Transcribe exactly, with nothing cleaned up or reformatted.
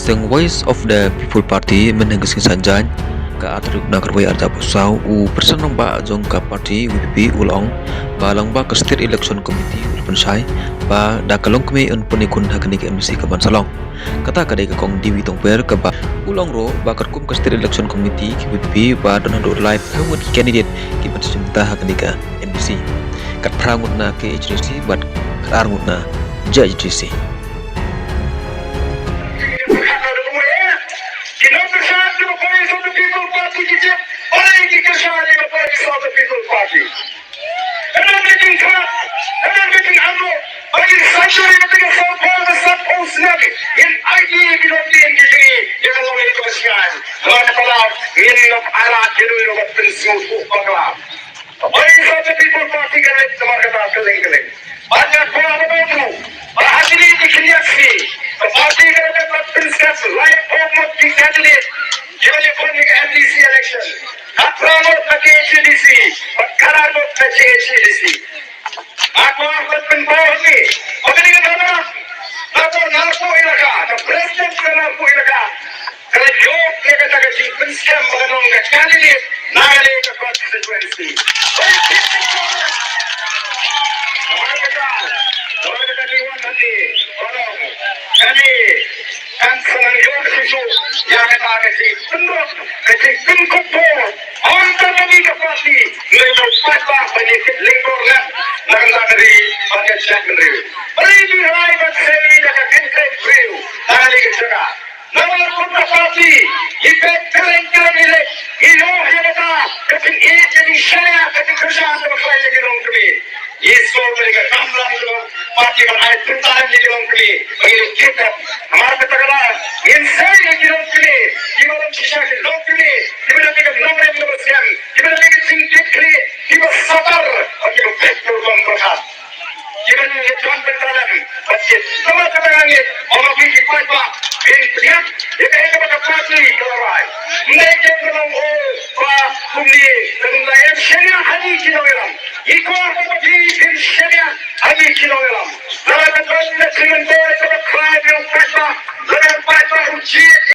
Seng Voice of the People Party mynhynne ka sngi Saitjaiñ ka artarik Naiwieng arhajar arphew saw, u President Rangbah jong ka party VPP u la ong ba long ba ka State Election Committee u la pynshai ba da ka longkmie un pynïakhun ha kane ka MDC kaban sa long. Kata ka dei ka kong Dewi Tongper kaba u la ong ruh ba katkum ka State Election Committee ka VPP ba don haduh laiphew ngut ki candidate kiban sa shim bynta ha kane ka MDC. Khatphra ngut na KHADC bad khatar ngut na JHADC. Voice of the People Party ka leit namar kata kylleng kylleng. Bad nga kwah ban ong ruh ba ha kine ki khyndiat sngi ka party ka la dep ban pynskhem laiphew ngut ki candidate kiban ïakhun ïa ka MDC election. Khatphra ngut na KHADC bad khatar ngut na JHADC. Nga kwah ban pynpaw hangne ba kane ka dei na ka Narpuh Elaka, ka President ka Narpuh Elaka ka la ïoh ïa kata ka jingpynskhem ba kan long ka candidate na kane ka constituency. Namar kata, namar kata ngi wan hangne ban ong kane kan sa nang ïoh shuh shuh ïa kata ka jingpynrung, ka jingpynkup bor. Ym tang na kane ka party, ngi la ïoh paidbah ban ïa kit lyngkor lem na ka bynta ka ri bad ka jaitbynriew. Balei ngi rai ban sei da ka kynthei briew ha kane ka jaka? Namar kum ka party ngi peit kylleng kylleng ïa lei, ngi ïoh ïa kata ka jingïeit, ka jingshaniah, ka jingkyrshan kaba khlaiñ ïa ki longkmie. Ngi sngewbha ïa ka kamram jong ka party ban ai bynta ïa ki longkmie ba ngi leit kit. Namar kata ka daw ngin sei ïa ki longkmie kiba long shisha ki longkmie kiba don ïa ka nongrim kaba skhem, kiba don ïa ka jingkitkhlieh, kiba satar bad kiba peit ka rukom pyrkhat, kiba ïadon bynta lem bad ki. Namar kata nga ngeit, ong ïa ki paidbah, phin pdiang ïa kaei kaba ka party ka la rai. Ym dei tang ban ong, oh, ba kumne, tang ban ym shaniah ha ngi ki nongïalam. Ngi kwah ba phi phin shaniah ha ngi ki nongïalam. Lada ka don ka jingmyntoi kaba khraw ïa u paidbah, lada u paidbah u jied